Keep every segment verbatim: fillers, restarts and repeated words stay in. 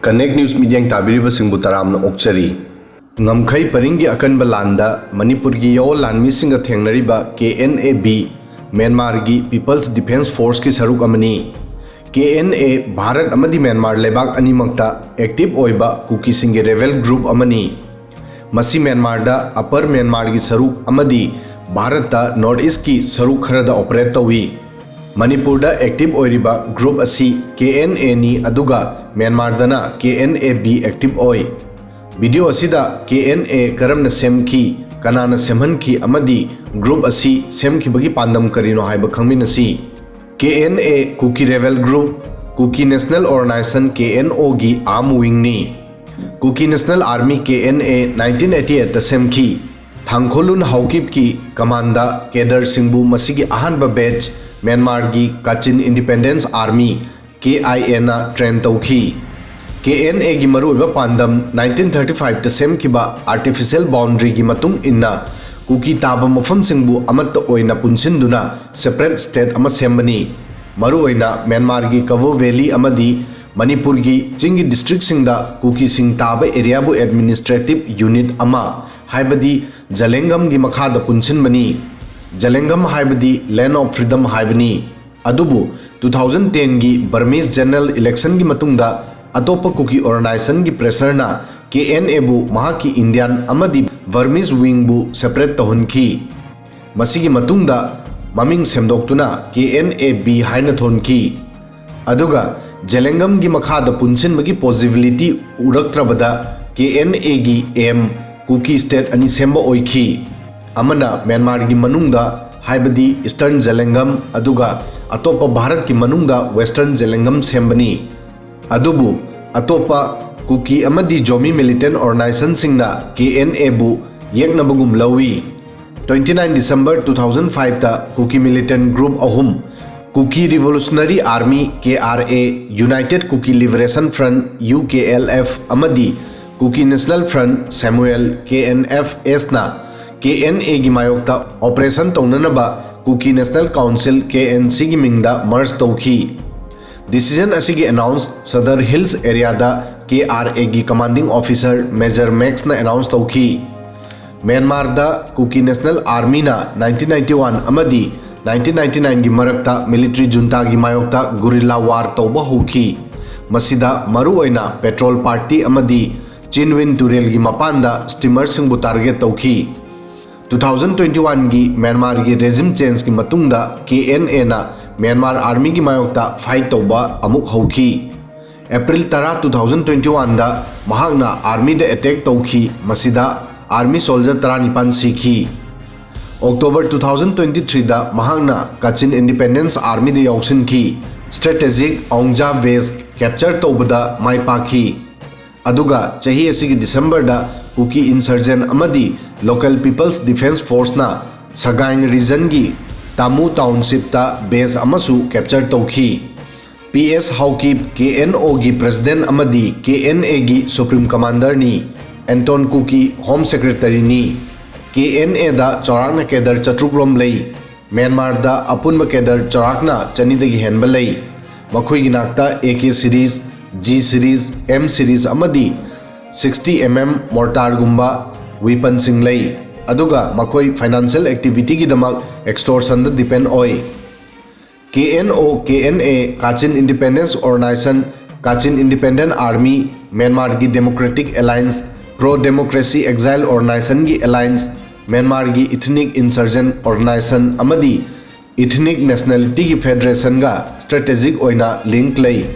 Connect News ꯃꯤꯠꯌꯦꯡ ꯇꯥꯕꯤꯔꯤꯕꯁꯤꯡꯕꯨ ꯇꯔꯥꯝꯅ ꯑꯣꯛꯆꯔꯤ꯫ ꯉꯝꯈꯩ ꯄꯔꯤꯡꯒꯤ ꯑꯀꯟꯕ ꯂꯥꯟꯗ ꯃꯅꯤꯄꯨꯔꯒꯤ ꯌꯥꯑꯣꯟ ꯂꯥꯟꯃꯤꯁꯤꯡꯒ ꯊꯦꯡꯅꯔꯤꯕ ꯀꯦ ꯑꯦꯟ ꯑꯦ ꯕꯤ, ꯃ꯭ꯌꯥꯟꯃꯥꯔꯒꯤ ꯄꯤꯄꯜꯁ ꯗꯤꯐꯦꯟꯁ ꯐꯣꯔꯁꯀꯤ ꯁꯔꯨꯛ ꯑꯃꯅꯤ꯫ ꯀꯦ ꯑꯦꯟ ꯑꯦ ꯚꯥꯔꯠ ꯑꯃꯗꯤ ꯃ꯭ꯌꯥꯟꯃꯥꯔ ꯂꯩꯕꯥꯛ ꯑꯅꯤꯃꯛꯇ ꯑꯦꯛꯇꯤꯚ ꯑꯣꯏꯕ ꯀꯨꯀꯤꯁꯤꯡꯒꯤ ꯔꯦꯕꯦꯜ ꯒ꯭ꯔꯨꯞ ꯑꯃꯅꯤ꯫ ꯃꯁꯤ ꯃ꯭ꯌꯥꯟꯃꯥꯔꯗ ꯑꯄꯔ ꯃ꯭ꯌꯥꯟꯃꯥꯔꯒꯤ ꯁꯔꯨꯛ ꯑꯃꯗꯤ ꯚꯥꯔꯠꯇ ꯅꯣꯔꯠ ꯏꯁꯀꯤ ꯁꯔꯨꯛ ꯈꯔꯗ ꯑꯣꯄꯔꯦꯠ ꯇꯧꯏ꯫ ꯃꯅꯤꯄꯨꯔꯗ ꯑꯦꯛꯇꯤꯚ ꯑꯣꯏꯔꯤꯕ ꯒ꯭ꯔꯨꯞ ꯑꯁꯤ ꯀꯦ ꯑꯦꯟ ꯑꯦꯅꯤ, ꯑꯗꯨꯒ ꯃ꯭ꯌꯥꯟꯃꯥꯔꯗꯅ ꯀꯦ ꯑꯦꯟ ꯑꯦ ꯕꯤ ꯑꯦꯛꯇꯤꯚ ꯑꯣꯏ꯫ ꯚꯤꯗꯤꯑꯣ ꯑꯁꯤꯗ ꯀꯦ ꯑꯦꯟ ꯑꯦ ꯀꯔꯝꯅ ꯁꯦꯝꯈꯤ, ꯀꯅꯥꯅ ꯁꯦꯝꯍꯟꯈꯤ ꯑꯃꯗꯤ ꯒ꯭ꯔꯨꯞ ꯑꯁꯤ ꯁꯦꯝꯈꯤꯕꯒꯤ ꯄꯥꯟꯗꯝ ꯀꯔꯤꯅꯣ ꯍꯥꯏꯕ ꯈꯪꯃꯤꯟꯅꯁꯤ꯫ K N A Kuki rebel group, Kuki national organisation K N ꯑꯣꯒꯤ ꯑꯥꯔꯝ ꯋꯤꯡꯅꯤ꯫ Kuki national army K N A nineteen eighty ꯑꯩꯠꯇ ꯁꯦꯝꯈꯤ꯫ ꯊꯥꯡꯈꯣꯂꯨꯟ ꯍꯥꯎꯀꯤꯞꯀꯤ ꯀꯃꯥꯟꯗ ꯀꯦꯗꯔꯁꯤꯡꯕꯨ ꯃꯁꯤꯒꯤ ꯑꯍꯥꯟꯕ ꯕꯦꯆ ꯃ꯭ꯌꯥꯟꯃꯥꯔꯒꯤ ꯀꯥꯆꯤꯟ ꯏꯟꯗꯤꯄꯦꯟꯗꯦꯟꯁ ꯑꯥꯔꯃꯤ, ꯀꯦ ꯑꯥꯏ ꯑꯦꯅ ꯇ꯭ꯔꯦꯟ ꯇꯧꯈꯤ꯫ ꯀꯦ ꯑꯦꯟ ꯑꯦꯒꯤ ꯃꯔꯨꯑꯣꯏꯕ ꯄꯥꯟꯗꯝ ꯅꯥꯏꯟꯇꯤꯟ ꯊꯥꯔꯇꯤ ꯐꯥꯏꯚꯇ ꯁꯦꯝꯈꯤꯕ ꯑꯥꯔꯇꯤꯐꯤꯁꯤꯌꯦꯜ ꯕꯥꯎꯟꯗꯔꯤꯒꯤ ꯃꯇꯨꯡ ꯏꯟꯅ ꯀꯨꯀꯤ ꯇꯥꯕ ꯃꯐꯝꯁꯤꯡꯕꯨ ꯑꯃꯠꯇ ꯑꯣꯏꯅ ꯄꯨꯟꯁꯤꯟꯗꯨꯅ ꯁꯦꯄꯔꯦꯠ ꯁ꯭ꯇꯦꯠ ꯑꯃ ꯁꯦꯝꯕꯅꯤ꯫ ꯃꯔꯨꯑꯣꯏꯅ ꯃ꯭ꯌꯥꯟꯃꯥꯔꯒꯤ ꯀꯕꯣ ꯚꯦꯂꯤ ꯑꯃꯗꯤ ꯃꯅꯤꯄꯨꯔꯒꯤ ꯆꯤꯡꯒꯤ ꯗꯤꯁꯇ꯭ꯔꯤꯛꯁꯤꯡꯗ ꯀꯨꯀꯤꯁꯤꯡ ꯇꯥꯕ ꯑꯦꯔꯤꯌꯥꯕꯨ ꯑꯦꯗꯃꯤꯅꯤꯁꯇ꯭ꯔꯦꯇꯤꯚ ꯌꯨꯅꯤꯠ ꯑꯃ, ꯍꯥꯏꯕꯗꯤ ꯖꯂꯦꯡꯒꯝꯒꯤ ꯃꯈꯥꯗ ꯄꯨꯟꯁꯤꯟꯕꯅꯤ꯫ ꯖꯂꯦꯡꯒꯝ ꯍꯥꯏꯕꯗꯤ ꯂꯦꯟ ꯑꯣꯐ ꯐ꯭ꯔꯤꯗꯝ ꯍꯥꯏꯕꯅꯤ꯫ ꯑꯗꯨꯕꯨ ꯇꯨ ꯊꯥꯎꯖꯟ ꯇꯦꯟꯒꯤ ꯕꯔꯃꯤꯁ ꯖꯦꯅꯔꯦꯜ ꯏꯂꯦꯛꯁꯟꯒꯤ ꯃꯇꯨꯡꯗ ꯑꯇꯣꯞꯄ ꯀꯨꯀꯤ ꯑꯣꯔꯒꯅꯥꯏꯖꯦꯁꯟꯒꯤ ꯄ꯭ꯔꯦꯁꯔꯅ ꯀꯦ ꯑꯦꯟ ꯑꯦꯕꯨ ꯃꯍꯥꯛꯀꯤ ꯏꯟꯗꯤꯌꯥꯟ ꯑꯃꯗꯤ ꯕꯔꯃꯤꯁ ꯋꯤꯡꯕꯨ ꯁꯦꯄꯔꯦꯠ ꯇꯧꯍꯟꯈꯤ꯫ ꯃꯁꯤꯒꯤ ꯃꯇꯨꯡꯗ ꯃꯃꯤꯡ ꯁꯦꯝꯗꯣꯛꯇꯨꯅ ꯀꯦ ꯑꯦꯟ ꯑꯦ ꯕꯤ ꯍꯥꯏꯅ ꯊꯣꯟꯈꯤ꯫ ꯑꯗꯨꯒ ꯖꯦꯂꯦꯡꯒꯝꯒꯤ ꯃꯈꯥꯗ ꯄꯨꯟꯁꯤꯟꯕꯒꯤ ꯄꯣꯁꯤꯕꯤꯂꯤꯇꯤ ꯎꯔꯛꯇ꯭ꯔꯕꯗ ꯀꯦ ꯑꯦꯟ ꯑꯦꯒꯤ ꯑꯦꯝ ꯀꯨꯀꯤ ꯁ꯭ꯇꯦꯠ ꯑꯅꯤ ꯁꯦꯝꯕ ꯑꯣꯏꯈꯤ꯫ ꯑꯃꯅ ꯃ꯭ꯌꯥꯟꯃꯥꯔꯒꯤ ꯃꯅꯨꯡꯗ, ꯍꯥꯏꯕꯗꯤ ꯏꯁꯇꯔꯟ ꯖꯦꯂꯦꯡꯒꯝ, ꯑꯗꯨꯒ ꯑꯇꯣꯞꯄ ꯚꯥꯔꯠꯀꯤ ꯃꯅꯨꯡꯗ ꯋꯦꯁꯇꯔꯟ ꯖꯦꯂꯦꯡꯒꯝ ꯁꯦꯝꯕꯅꯤ꯫ ꯑꯗꯨꯕꯨ ꯑꯇꯣꯞꯄ ꯀꯨꯀꯤ ꯑꯃꯗꯤ ꯖꯣꯃꯤ ꯃꯤꯂꯤꯇꯦꯟ ꯑꯣꯔꯒꯅꯥꯏꯖꯦꯁꯟꯁꯤꯡꯅ ꯀꯦ ꯑꯦꯟ ꯑꯦꯕꯨ ꯌꯦꯛꯅꯕꯒꯨꯝ ꯂꯧꯏ꯫ Twenty nine December two thousand ꯐꯥꯏꯚꯇ ꯀꯨꯀꯤ ꯃꯤꯂꯤꯇꯦꯟ ꯒ꯭ꯔꯨꯞ ꯑꯍꯨꯝ, Kuki revolutionary army, K R A, united Kuki liberation front, U K L F, ꯑꯃꯗꯤ Kuki national front, Samuel, K N F ꯑꯦꯁꯅ ꯀꯦ ꯑꯦꯟ ꯑꯦꯒꯤ ꯃꯥꯌꯣꯛꯇ ꯑꯣꯄꯔꯦꯁꯟ ꯇꯧꯅꯅꯕ Kuki national council, K N ꯁꯤꯒꯤ ꯃꯤꯡꯗ ꯃꯔꯖ ꯇꯧꯈꯤ꯫ ꯗꯤꯁꯤꯖꯟ ꯑꯁꯤꯒꯤ ꯑꯦꯅꯥꯎꯟꯁ ꯁꯗꯔ ꯍꯤꯜꯁ ꯑꯦꯔꯤꯌꯥꯗ ꯀꯦ ꯑꯥꯔ ꯑꯦꯒꯤ commanding officer Major Maxꯅ announce ꯇꯧꯈꯤ꯫ ꯃ꯭ꯌꯥꯟꯃꯥꯔꯗ ꯀꯨꯀꯤ National Armyꯅ nineteen ninety one ꯑꯃꯗꯤ nineteen ninety nineꯒꯤ ꯃꯔꯛꯇ military juntaꯒꯤ ꯃꯥꯌꯣꯛꯇ guerrilla war ꯇꯧꯕ ꯍꯧꯈꯤ꯫ ꯃꯁꯤꯗ ꯃꯔꯨꯑꯣꯏꯅ Patrol Party ꯑꯃꯗꯤ ꯆꯤꯟꯋꯤꯟ ꯇꯨꯔꯦꯜꯒꯤ ꯃꯄꯥꯟꯗ steamerꯁꯤꯡꯕꯨ target ꯇꯧꯈꯤ꯫ Two thousand twenty oneꯒꯤ ꯃ꯭ꯌꯥꯟꯃꯥꯔꯒꯤ regime changeꯒꯤ ꯃꯇꯨꯡꯗ ꯀꯦ ꯑꯦꯟ ꯑꯦꯅ ꯃ꯭ꯌꯥꯟꯃꯥꯔ Armyꯒꯤ ꯃꯥꯌꯣꯛꯇ fight ꯇꯧꯕ ꯑꯃꯨꯛ ꯍꯧꯈꯤ꯫ April ꯇꯔꯥ, two thousand twenty oneꯗ ꯃꯍꯥꯛꯅ Armyꯗ attack ꯇꯧꯈꯤ, ꯃꯁꯤꯗ Army soldier ꯇꯔꯥꯅꯤꯄꯥꯟ ꯁꯤꯈꯤ꯫ October two thousand twenty threeꯗ ꯃꯍꯥꯛꯅ Kachin Independence Armyꯗ ꯌꯥꯎꯁꯤꯟꯈꯤ꯫ Strategic Aungja base capture ꯇꯧꯕꯗ ꯃꯥꯏ ꯄꯥꯛꯈꯤ꯫ ꯑꯗꯨꯒ ꯆꯍꯤ ꯑꯁꯤꯒꯤ Decemberꯗ ꯀꯨꯀꯤ insurgent ꯑꯃꯗꯤ Local People's Defence Forceꯅ Sagaing regionꯒꯤ Tamu townshipꯇ base ꯑꯃꯁꯨ capture ꯇꯧꯈꯤ꯫ P S Haokip, K N ꯑꯣꯒꯤ president ꯑꯃꯗꯤ ꯀꯦ ꯑꯦꯟ ꯑꯦꯒꯤ supreme commanderꯅꯤ꯫ ꯑꯦꯟꯇꯣꯟ ꯀꯨꯀꯤ home secretaryꯅꯤ꯫ ꯀꯦ ꯑꯦꯟ ꯑꯦꯗ ꯆꯥꯎꯔꯥꯛꯅ cadre ꯆꯥꯇ꯭ꯔꯨꯛ ꯔꯣꯝ ꯂꯩ꯫ ꯃ꯭ꯌꯥꯟꯃꯥꯔꯗ ꯑꯄꯨꯟꯕ cadre ꯆꯥꯎꯔꯥꯛꯅ ꯆꯅꯤꯗꯒꯤ ꯍꯦꯟꯕ ꯂꯩ꯫ ꯃꯈꯣꯏꯒꯤ ꯅꯥꯛꯇ A K series, G series, M series ꯑꯃꯗꯤ sixty M M mortarꯒꯨꯝꯕ weaponꯁꯤꯡ ꯂꯩ꯫ ꯑꯗꯨꯒ ꯃꯈꯣꯏ financial activityꯒꯤꯗꯃꯛ extortionꯗ depend ꯑꯣꯏ꯫ K N O, K N A, Kachin Independence Organisation, Kachin Independent Army, ꯃ꯭ꯌꯥꯟꯃꯥꯔꯒꯤ Democratic Alliance, Pro Democracy Exile Organisationꯒꯤ alliance, ꯃ꯭ꯌꯥꯟꯃꯥꯔꯒꯤ Ethnic Insurgent Organisation ꯑꯃꯗꯤ Ethnic Nationalityꯒꯤ Federationꯒ strategic ꯑꯣꯏꯅ link ꯂꯩ꯫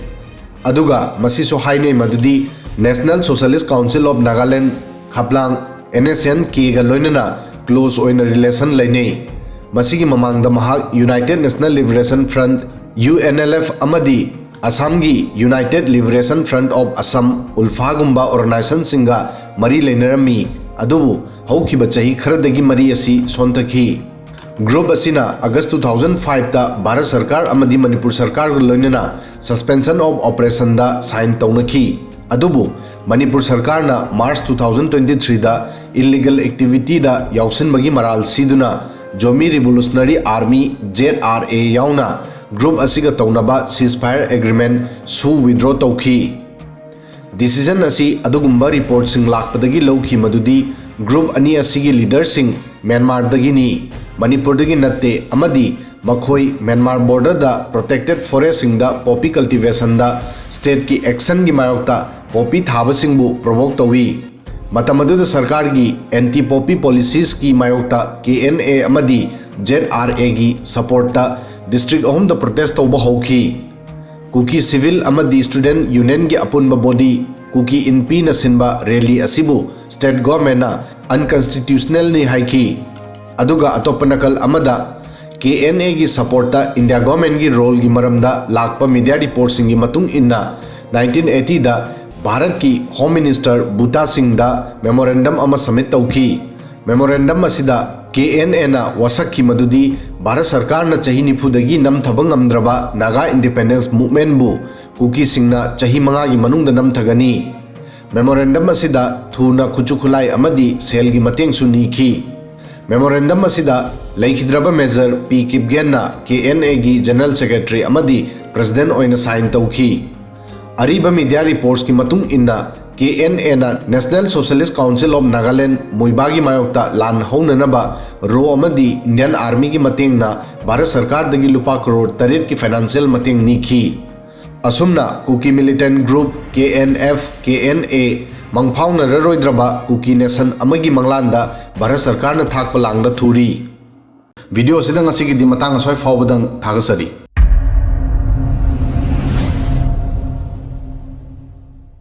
ꯑꯗꯨꯒ ꯃꯁꯤꯁꯨ ꯍꯥꯏꯅꯩ ꯃꯗꯨꯗꯤ National Socialist Council of Nagaland, Khaplang, N S N ꯀꯦꯒ ꯂꯣꯏꯅꯅ close ꯑꯣꯏꯅ relation ꯂꯩꯅꯩ꯫ ꯃꯁꯤꯒꯤ ꯃꯃꯥꯡꯗ ꯃꯍꯥꯛ United National Liberation Front, U N L F, ꯑꯃꯗꯤ ꯑꯁꯥꯝꯒꯤ United Liberation Front of Assam, ꯎꯜꯐꯥꯒꯨꯝꯕ organisationꯁꯤꯡꯒ ꯃꯔꯤ ꯂꯩꯅꯔꯝꯃꯤ, ꯑꯗꯨꯕꯨ ꯍꯧꯈꯤꯕ ꯆꯍꯤ ꯈꯔꯗꯒꯤ ꯃꯔꯤ ꯑꯁꯤ ꯁꯣꯟꯊꯈꯤ꯫ Group ꯑꯁꯤꯅ August two thousand fiveꯇ ꯚꯥꯔꯠ ꯁꯔꯀꯥꯔ ꯑꯃꯗꯤ ꯃꯅꯤꯄꯨꯔ ꯁꯔꯀꯥꯔꯒ ꯂꯣꯏꯅꯅ suspension of operationꯗ sign ꯇꯧꯅꯈꯤ꯫ ꯑꯗꯨꯕꯨ ꯃꯅꯤꯄꯨꯔ ꯁꯔꯀꯥꯔꯅ March two thousand twenty threeꯗ illegal activityꯗ ꯌꯥꯎꯁꯤꯟꯕꯒꯤ ꯃꯔꯥꯜ ꯁꯤꯗꯨꯅ Zomi Revolutionary Army, Z R A, ꯌꯥꯎꯅ group ꯑꯁꯤꯒ ꯇꯧꯅꯕ ceasefire agreement ꯁꯨ withdraw ꯇꯧꯈꯤ꯫ Decision ꯑꯁꯤ ꯑꯗꯨꯒꯨꯝꯕ reportꯁꯤꯡ ꯂꯥꯛꯄꯗꯒꯤ ꯂꯧꯈꯤ ꯃꯗꯨꯗꯤ group ꯑꯅꯤ ꯑꯁꯤꯒꯤ leaderꯁꯤꯡ ꯃ꯭ꯌꯥꯟꯃꯥꯔꯗꯒꯤꯅꯤ, ꯃꯅꯤꯄꯨꯔꯗꯒꯤ ꯅꯠꯇꯦ, ꯑꯃꯗꯤ ꯃꯈꯣꯏ ꯃ꯭ꯌꯥꯟꯃꯥꯔ borderꯗ protected forestꯁꯤꯡꯗ poppy cultivationꯗ stateꯀꯤ actionꯒꯤ ꯃꯥꯌꯣꯛꯇ poppy ꯊꯥꯕꯁꯤꯡꯕꯨ provoke ꯇꯧꯏ꯫ ꯃꯇꯝ ꯑꯗꯨꯗ ꯁꯔꯀꯥꯔꯒꯤ anti poppy policieski ꯃꯥꯌꯣꯛꯇ KNA ꯑꯃꯗꯤ ZRAꯒꯤ supportꯇ district ꯑꯍꯨꯝꯗ protest ꯇꯧꯕ ꯍꯧꯈꯤ꯫ ꯀꯨꯀꯤ civil ꯑꯃꯗꯤ student unionꯒꯤ ꯑꯄꯨꯟꯕ body ꯀꯨꯀꯤ ꯏꯟꯄꯤꯅ ꯁꯤꯟꯕ rally ꯑꯁꯤꯕꯨ state governmentꯅ unconstitutionalꯅꯤ ꯍꯥꯏꯈꯤ꯫ ꯑꯗꯨꯒ ꯑꯇꯣꯞꯄ ꯅꯥꯀꯜ ꯑꯃꯗ KNAꯒꯤ supportꯇ India governmentꯒꯤ roleꯒꯤ ꯃꯔꯝꯗ ꯂꯥꯛꯄ media reportꯁꯤꯡꯒꯤ ꯃꯇꯨꯡ ꯏꯟꯅ, nineteen eightyꯗ ꯚꯥꯔꯠꯀꯤ Home Minister ꯕꯨꯇꯥ ꯁꯤꯡꯗ memorandum ꯑꯃ submit ꯇꯧꯈꯤ꯫ Memorandum ꯑꯁꯤꯗ KNAꯅ ꯋꯥꯁꯛꯈꯤ ꯃꯗꯨꯗꯤ ꯚꯥꯔꯠ ꯁꯔꯀꯥꯔꯅ ꯆꯍꯤ ꯅꯤꯐꯨꯗꯒꯤ ꯅꯝꯊꯕ ꯉꯝꯗ꯭ꯔꯕ Naga independence movementꯕꯨ ꯀꯨꯀꯤꯁꯤꯡꯅ ꯆꯍꯤ ꯃꯉꯥꯒꯤ ꯃꯅꯨꯡꯗ ꯅꯝꯊꯒꯅꯤ꯫ Memorandum ꯑꯁꯤꯗ ꯊꯨꯅ ꯈꯨꯠꯁꯨ ꯈꯨꯠꯂꯥꯏ ꯑꯃꯗꯤ ꯁꯦꯜꯒꯤ ꯃꯇꯦꯡꯁꯨ ꯅꯤꯈꯤ꯫ Memorandum ꯑꯁꯤꯗ ꯂꯩꯈꯤꯗ꯭ꯔꯕ Major P Kipgenꯅ KNAꯒꯤ General Secretary ꯑꯃꯗꯤ President ꯑꯣꯏꯅ sign ꯇꯧꯈꯤ꯫ ꯑꯔꯤꯕ media reportsꯀꯤ ꯃꯇꯨꯡ ꯏꯟꯅ, KNAꯅ National Socialist Council of Nagaland, ꯃꯨꯏꯕꯥꯒꯤ ꯃꯥꯌꯣꯛꯇ ꯂꯥꯟ ꯍꯧꯅꯅꯕ RAW ꯑꯃꯗꯤ Indian Armyꯒꯤ ꯃꯇꯦꯡꯅ ꯚꯥꯔꯠ ꯁꯔꯀꯥꯔꯗꯒꯤ ꯂꯨꯄꯥ ꯀꯔꯣꯔ ꯇꯔꯦꯠꯀꯤ financial ꯃꯇꯦꯡ ꯅꯤꯈꯤ꯫ ꯑꯁꯨꯝꯅ ꯀꯨꯀꯤ militant group KNF, KNA ꯃꯪꯐꯥꯎꯅꯔꯔꯣꯏꯗ꯭ꯔꯕ ꯀꯨꯀꯤ nation ꯑꯃꯒꯤ ꯃꯪꯂꯥꯟꯗ ꯚꯥꯔꯠ ꯁꯔꯀꯥꯔꯅ ꯊꯥꯛꯄ ꯂꯥꯡꯗ ꯊꯨꯔꯤ꯫ Video ꯑꯁꯤꯗ ꯉꯁꯤꯒꯤꯗꯤ ꯃꯇꯥꯡ ꯑꯁ꯭ꯋꯥꯏ ꯐꯥꯎꯕꯗꯪ ꯊꯥꯒꯠꯆꯔꯤ꯫